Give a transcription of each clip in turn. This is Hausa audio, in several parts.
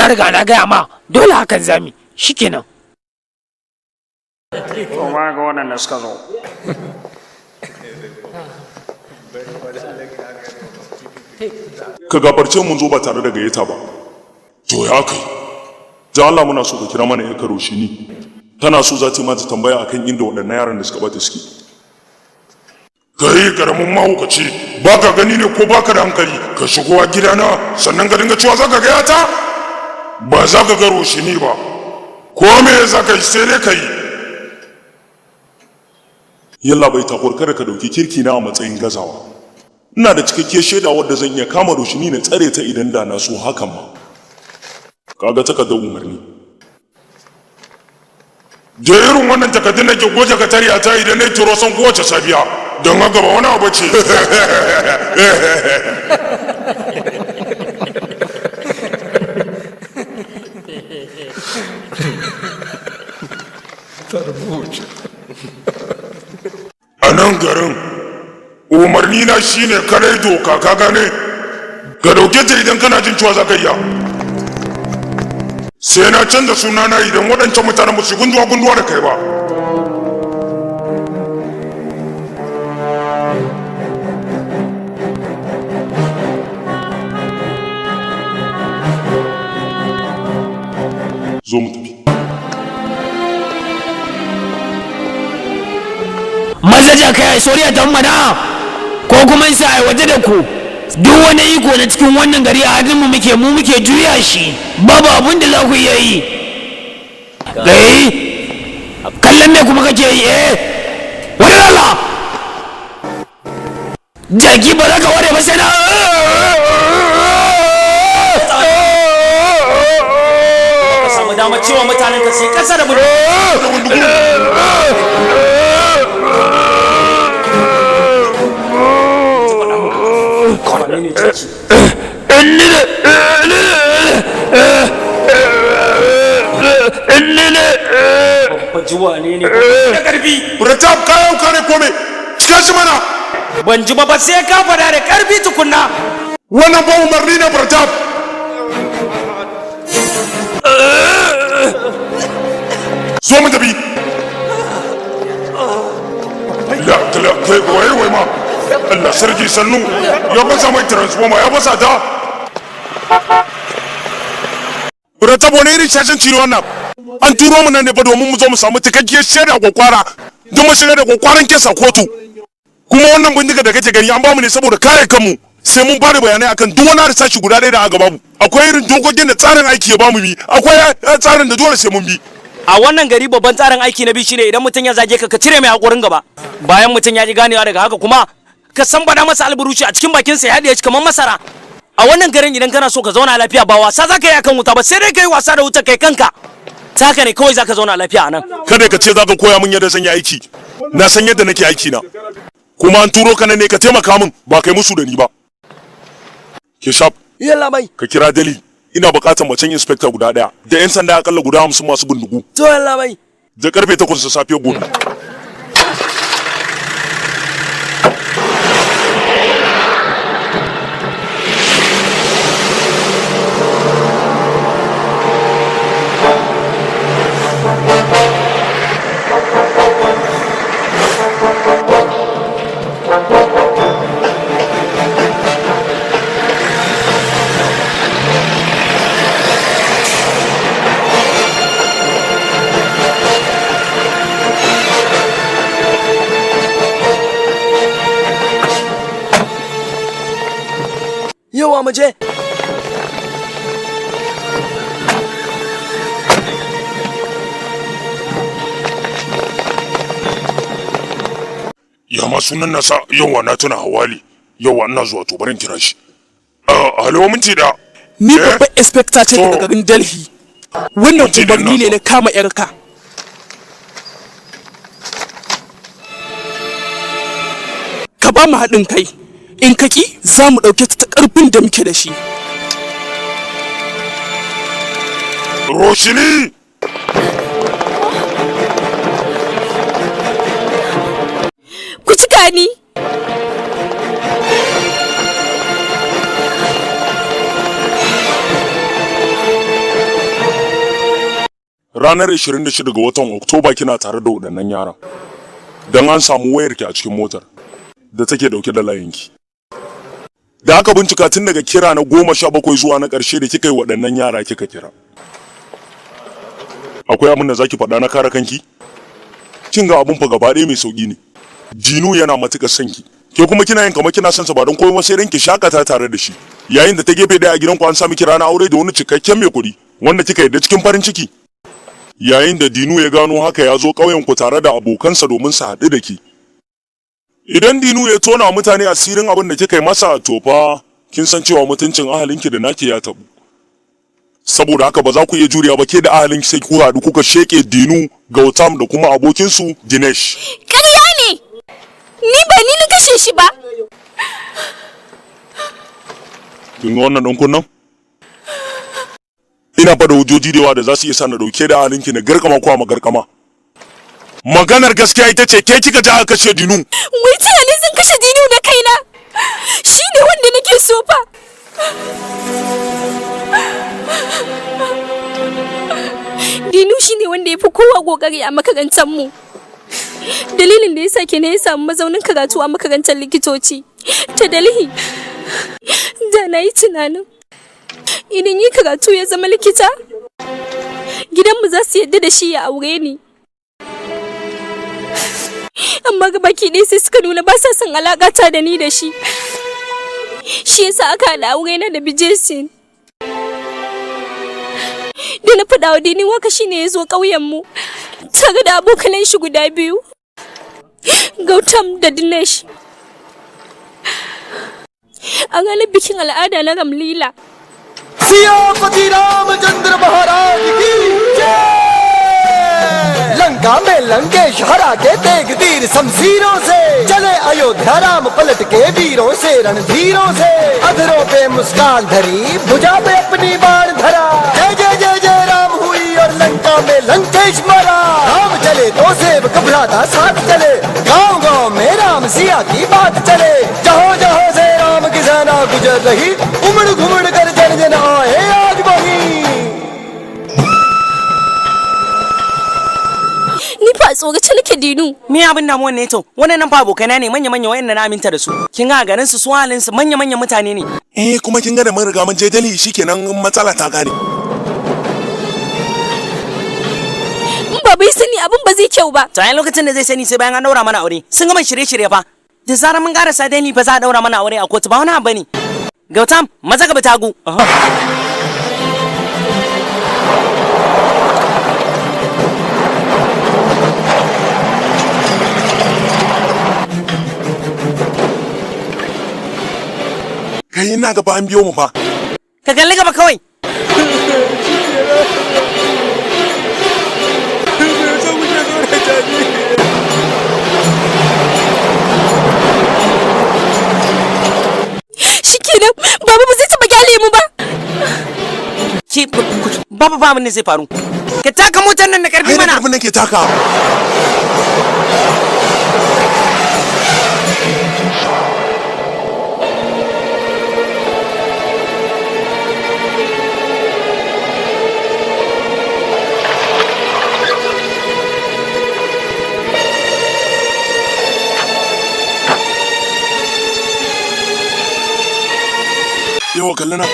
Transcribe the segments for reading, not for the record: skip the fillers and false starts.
Na riga na gaya ma dole hakan zami shikenan. To ba ga waɗanda suka zo. Ka gafarce mun zo ba tare da gayyata ba. To ya kai. Da Allah muna so ka kira mana ya karo shi ni. Tana so za ta yi mata tambaya akan inda waɗannan yaran da suka bata suke. Kai karamin mahaukaci, ba ka gani ne ko baka da hankali, ka shigo a gidana sannan ka dinga cewa za ka gaya ta? Ba za ka ga Roshini ba. Ko me za ka yi sai dai ka yi. Yalla bai takwar kada ka dauki kirki na a matsayin gazawa. Ina da cikakkiyar shaida wadda zan iya kama Roshini na tsare ta idan da na so hakan ma. Kaga takardar umarni. Da irin wannan takardun nake goge katariya ta idan na yi turo son kowace safiya. Don haka ba wani abu ce. A nan garin, umarni na shine kare doka ka gane, ka dauke ta idan kana jin cewa za ka iya. Sai na canza sunana idan waɗancan mutanen ba su gunduwa gunduwa da kai ba. Zo mu tafi. Maza ja kai ai soriya ta mana ko kuma in sa ai waje da ku. Duk wani iko na cikin wannan gari a hannunmu muke, mu muke juya shi, babu abun da za ku iya yi. Kai kallon me kuma kake yi? Wani lala jaki ba za ka ware ba sai na Ka samu damar cewa mutanen ka sai kasa da mu. Da ƙarfi. Pratap kayan ka ne kome, cika shi mana. Ban ji ba ba sai ka faɗa da ƙarfi tukunna. Wannan ba umarni ne Pratap. Zo mu tafi. La la kai waye wai ma. Allah sarki sannu ya fasa mai transformer ya fasa ta. Pratap wani irin shashanci ne wannan? An turo mu nan ne fa domin mu zo mu samu cikakkiyar shaida kwakwara don mu shigar da kwakwaran kesa kotu. Kuma wannan bindiga da kake gani an bamu ne saboda kare kanmu. Sai mun bada bayanai akan duk wani harsashi guda ɗaya da aka bamu. Akwai irin dokokin da tsarin aiki ya bamu bi, akwai tsarin da dole sai mun bi. A wannan gari babban tsarin aiki na bi shine idan mutum ya zage ka ka cire mai hakorin gaba. Bayan mutum ya ji ganewa daga haka kuma ka san bada masa alburushi a cikin bakinsa ya haɗiye shi kamar masara. A wannan garin idan kana so ka zauna lafiya ba wasa za ka yi akan wuta ba, sai dai ka yi wasa da wuta kai kanka. Ta haka ne kawai za ka zauna lafiya a nan. Kada ka ce za ka koya min yadda zan yi aiki. Na san yadda nake aiki na. Kuma an turo ka nan ne ka taimaka min ba kai musu da ni ba. Keshab, Yalla bai. ka kira Dali. Ina buƙatar macen inspector guda ɗaya da 'yan sanda akalla guda 50 masu bindigu. To yalla bai. Da karfe 8 na safe gobe. Yawa mu je. Ya ma sunan nasa yawa na tuna Hawali. Yawa ina zuwa to bari in kira shi. Alo minti da. Ni babban inspector ce daga garin Delhi. Wannan umarni ne na kama yarka. Ka ba mu haɗin kai. In ka ki za mu ɗauke ta ta ƙarfin da muke da shi. Roshini! Ku cika ni! Ranar 26 ga watan Oktoba kina tare da waɗannan yaran. Don an samu wayarki a cikin motar da take dauke da layinki. Da aka bincika tun daga kira na 17 zuwa na ƙarshe da kika yi waɗannan yara kika kira. Akwai abin da zaki faɗa na kare kanki? Kin ga abun fa gaba ɗaya mai sauƙi ne. Jinu yana matuƙar son ki. Ke kuma kina yin kamar kina son sa ba don komai sai dan ki shakata tare da shi. Yayin da ta gefe ɗaya a gidanku an sami kira na aure da wani cikakken mai kuɗi wanda kika yarda cikin farin ciki. Yayin da Dinu ya gano haka ya zo ƙauyen ku tare da abokansa domin su haɗu da ki. Idan Dinu ya tona mutane asirin abin da kika yi masa, to fa kin san cewa mutuncin ahalinki da naki ya tabu. Saboda haka ba za ku iya juriya ba, ke da ahalinki sai ku haɗu kuka sheke Dinu, Gautam da kuma abokinsu Dinesh. Ƙarya ne! Ni ba ni na kashe shi ba. Kin ga wannan ɗan kunnen? Ina fa da hujjoji da yawa da za su iya sa na ɗauke da ahalinki na garkama ko a magarkama. Maganar gaskiya ita ce ke kika ja aka kashe Dinu. Wai ta ne zan kashe Dinu da kaina? Shi ne wanda nake so fa. Dinu shi ne wanda ya fi kowa kokari a makarantar mu. Dalilin da ya sa kenan ya samu mazaunin karatu a makarantar likitoci ta Delhi. Da na yi tunanin idan yi karatu ya zama likita, gidanmu za su yadda da shi ya aure ni. Amma gabaki ɗaya sai suka nuna ba sa son alaƙata da ni da shi. Shi yasa aka haɗa aure na da Bijesin. Da na faɗa wa Dini waka shine ya zo ƙauyenmu tare da abokanan shi guda biyu, Gautam da Dinesh. A ranar bikin al'ada na Ramlila. Siyapati Ramchandra Maharaj की जय। लंका में लंकेश हरा के तेग तीर शमशीरों से, चले अयोध्या राम पलट के वीरों से रणधीरों से। अधरों पे मुस्कान धरी, भुजा पे अपनी बाण धरा, जय जय जय जय राम हुई और लंका में लंकेश मरा। राम चले तो सेवक भ्राता साथ चले, गांव गांव में राम सिया की बात चले। जहाँ जहाँ से राम की सेना गुजर रही, उमड़ घुमड़ कर जन जन आए आज वही। Ni fa tsorace nake Dinu. Me abin damuwan ne to? Wannan nan fa abokaina ne manya manya wayanda na aminta da su. Kin ga garin su su halin su manya manya mutane ne. Eh, kuma kin ga da mun riga mun je Delhi shikenan matsala ta gane. In baba ya sani abin ba zai kyau ba. To ai lokacin da zai sani sai bayan an daura mana aure. Sun gama shirye-shirye fa. Da zarar mun karasa Delhi fa za a daura mana aure a kotu, ba wani abu bane. Gautam, maza ka bi tagu. Kai ina gaba an biyo mu fa. Ka kalli gaba kawai. Shikenan baba ba zai taɓa kyale mu ba. Ki babu ba mun ne zai faru. Ka taka motar nan da karfi Ai da mana. karfin nake taka. Yawa kalli na.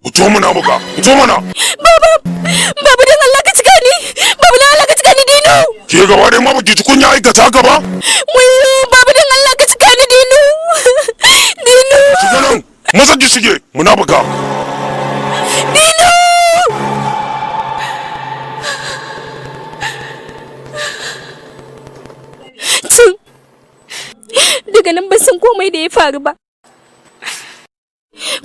Fito mana muka, fito mana. Baba, baba dan Allah ka cika ni. Baba dan Allah ka cika ni Dinu. Ke gaba dai ma baki ji kunya aikata haka ba? Wayyo, baba dan Allah ka cika ni Dinu. Dinu. Shiga nan, maza ki shige, munafuka. Dinu. Tun daga nan ban san komai da ya faru ba.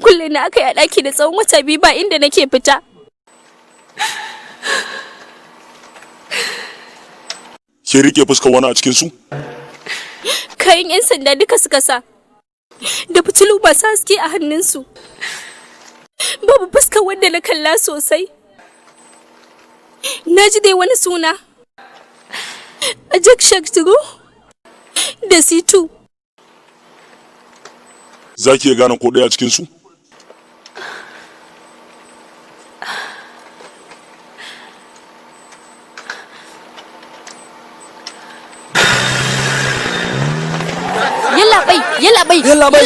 Kulle na aka yi a ɗaki da tsawon wata 2 ba inda nake fita. Ke rike fuskar wani a cikin su? Kayan 'yan sanda duka suka sa. Da fitilu masu haske a hannunsu. Babu fuskar wanda na kalla sosai. Na ji dai wani suna. Ajak Shakturu da C2. Za ki iya gane ko ɗaya a cikin su? Yalla bai. Yalla bai.